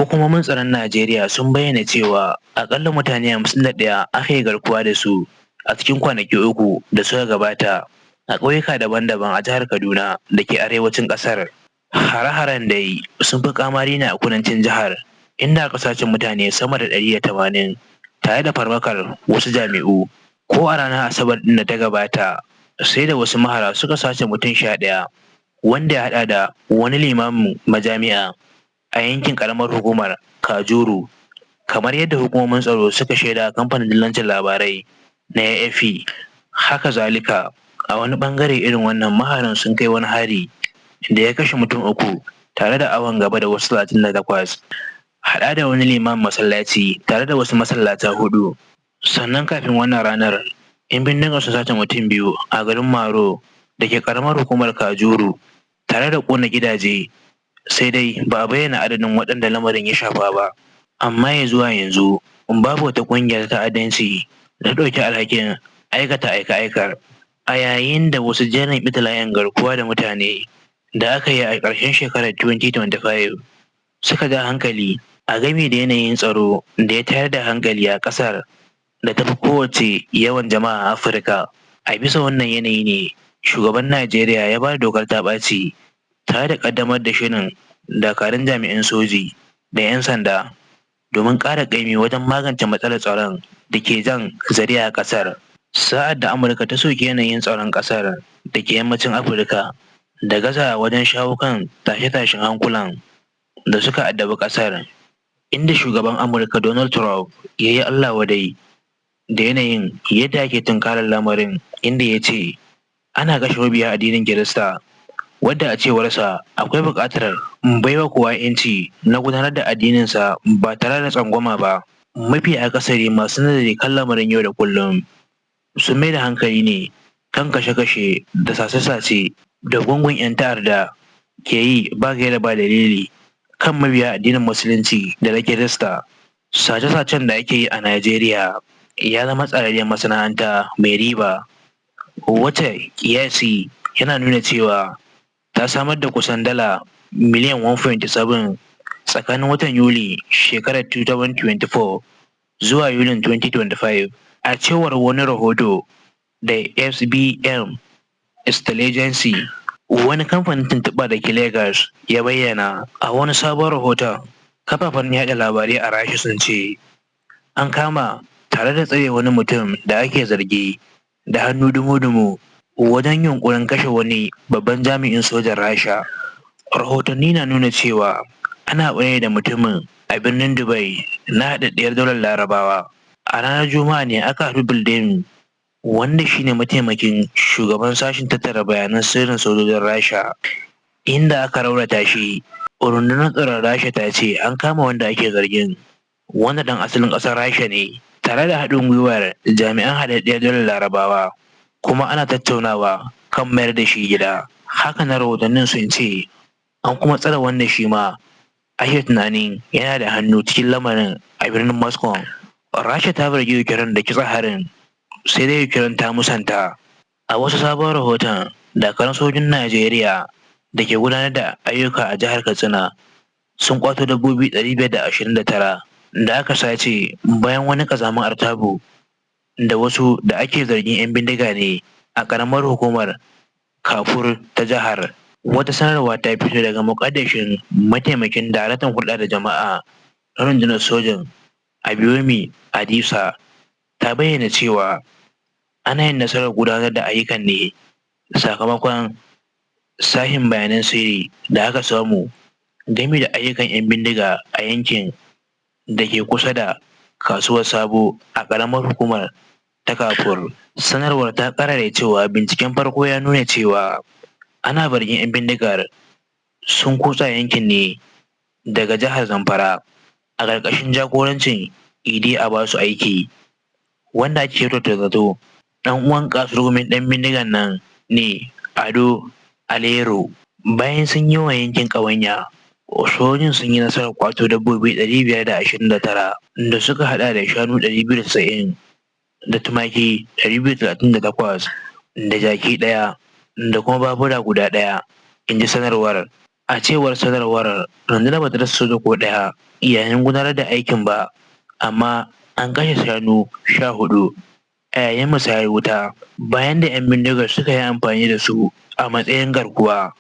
Hukumomin tsaron Najeriya sun bayyana cewa aƙalla mutane 51 aka yi garkuwa da su a cikin kwanaki 3 da suka gabata a ƙauyuka daban-daban a jihar Kaduna da ke arewacin ƙasar. Hare-haren dai sun fi ƙamari ne a kudancin jihar, inda aka sace mutane sama da 180 tare da farmakar wasu jami'u. Ko a ranar Asabar ɗin da ta gabata, sai da wasu mahara suka sace mutum 11, wanda ya haɗa da wani limamin majami'a a yankin ƙaramar hukumar Kajuru, kamar yadda hukumomin tsaro suka shaida kamfanin dillancin labarai na AFP. Haka zalika, a wani ɓangare irin wannan maharan sun kai wani hari da ya kashe mutum 3 tare da awon gaba da wasu 38, haɗa da wani limamin masallaci tare da wasu masallata 4. Sannan kafin wannan ranar, 'yan bindigar sun sace mutum 2 a garin Maro da ke ƙaramar hukumar Kajuru tare da ƙona gidaje, sai dai ba a bayyana adadin waɗanda lamarin ya shafa ba. Amma ya zuwa yanzu, babu wata ƙungiyar ta'addanci da ta ɗauki alhakin aikata aika-aikar. A yayin da wasu jerin ibtila'in garkuwa da mutane da aka yi a ƙarshen shekarar 2025 suka ja hankali a game da yanayin tsaro da ya tayar da hankali a ƙasar da ta fi kowace yawan jama'a a Afirka. A bisa wannan yanayi ne shugaban Najeriya ya ba da dokar ta ɓaci tare da ƙaddamar da shirin dakarun jami'an soji da 'yan sanda domin ƙara ƙaimi wajen magance matsalar tsaron da ke jan zare a ƙasar. Sa'ad da Amurka ta soki yanayin tsaron ƙasar da ke yammacin Afirka da gazawa wajen shawo kan tashe-tashen hankulan da suka addabi ƙasar, inda shugaban Amurka Donald Trump ya yi Allah wadai da yanayin yadda ake tunkarar lamarin, inda ya ce ana kashe mabiya addinin Kirista, wadda a cewarsa akwai buƙatar baiwa kowa 'yanci na gudanar da addininsa ba tare da tsangwama ba. Mafi akasari masu nazari kan lamarin yau da kullum sun mai da hankali ne kan kashe-kashe da sace-sace da gungun 'yan ta'adda ke yi ba gaira ba dalili kan mabiya addinin Musulunci da na Kirista. Sace-sacen da ake yi a Najeriya ya zama tsararriyar masana'anta mai riba, wacce ƙiyasi yana nuna cewa ta samar da kusan dala miliyan 1.7 tsakanin watan Yuli shekarar 2024 zuwa Yulin 2025, a cewar wani rahoto da SBM Intelligence, wani kamfanin tuntuɓa da ke Lagos, ya bayyana. A wani sabon rahoton, kafafen yaɗa labarai a Rasha sun ce an kama tare da tsare wani mutum da ake zargi da hannu dumu-dumu wajen yunƙurin kashe wani babban jami'in sojan Rasha. Rahotanni na nuna cewa ana ɓoye da mutumin a birnin Dubai na Haɗaɗɗiyar Daular Larabawa. A ranar Juma'a ne aka harbi Vladimir, wanda shine mataimakin shugaban sashen tattara bayanan sirrin sojojin Rasha, inda aka raunata shi. Rundunar tsaron Rasha ta ce an kama wanda ake zargin, wanda ɗan asalin ƙasar Rasha ne, tare da haɗin gwiwar jami'an Haɗaɗɗiyar Daular Larabawa, kuma ana tattaunawa kan mayar da shi gida. Hakanan rahotannin sun ce an kuma tsare wanda shi ma ake tunanin yana da hannu cikin lamarin a birnin Moscow. Rasha ta zargi Ukraine da kitsa harin, sai dai Ukraine ta musanta. A wasu sabon rahoton, dakarun sojin Najeriya da ke gudanar da ayyuka a jihar Katsina sun kwato dabbobi 529 da aka sace bayan wani ƙazamin artabu da wasu da ake zargin 'yan bindiga ne a ƙaramar hukumar Kafur ta jihar. Wata sanarwa ta fito daga muƙaddashin mataimakin daraktan hulɗa da jama'a na rundunar sojin, Abayomi Adisa, ta bayyana cewa ana yin nasarar gudanar da ayyukan ne sakamakon sahihin bayanan sirri da aka samu game da ayyukan 'yan bindiga a yankin da ke kusa da kasuwar Sabo a ƙaramar hukumar ta Kafur. Sanarwar ta ƙara da cewa binciken farko ya nuna cewa ana zargin 'yan bindigar sun kutsa yankin ne daga jihar Zamfara a ƙarƙashin jagorancin Idi Abasu Aiki, wanda ake kyautata zato ɗan uwan kasurgumin ɗan bindigan nan ne Ado Alero. Bayan sun yi wa yankin ƙawanya, sojojin sun yi nasarar kwato dabbobi 529 da suka haɗa da shanu 290 da tumaki 238 da jaki ɗaya da kuma babura guda ɗaya, in ji sanarwar. A cewar sanarwar, rundunar ba ta rasa soja ko ɗaya yayin gudanar da aikin ba, amma an kashe shanu 14 a yayin musayar wuta bayan da 'yan bindigar suka yi amfani da su a matsayin garkuwa.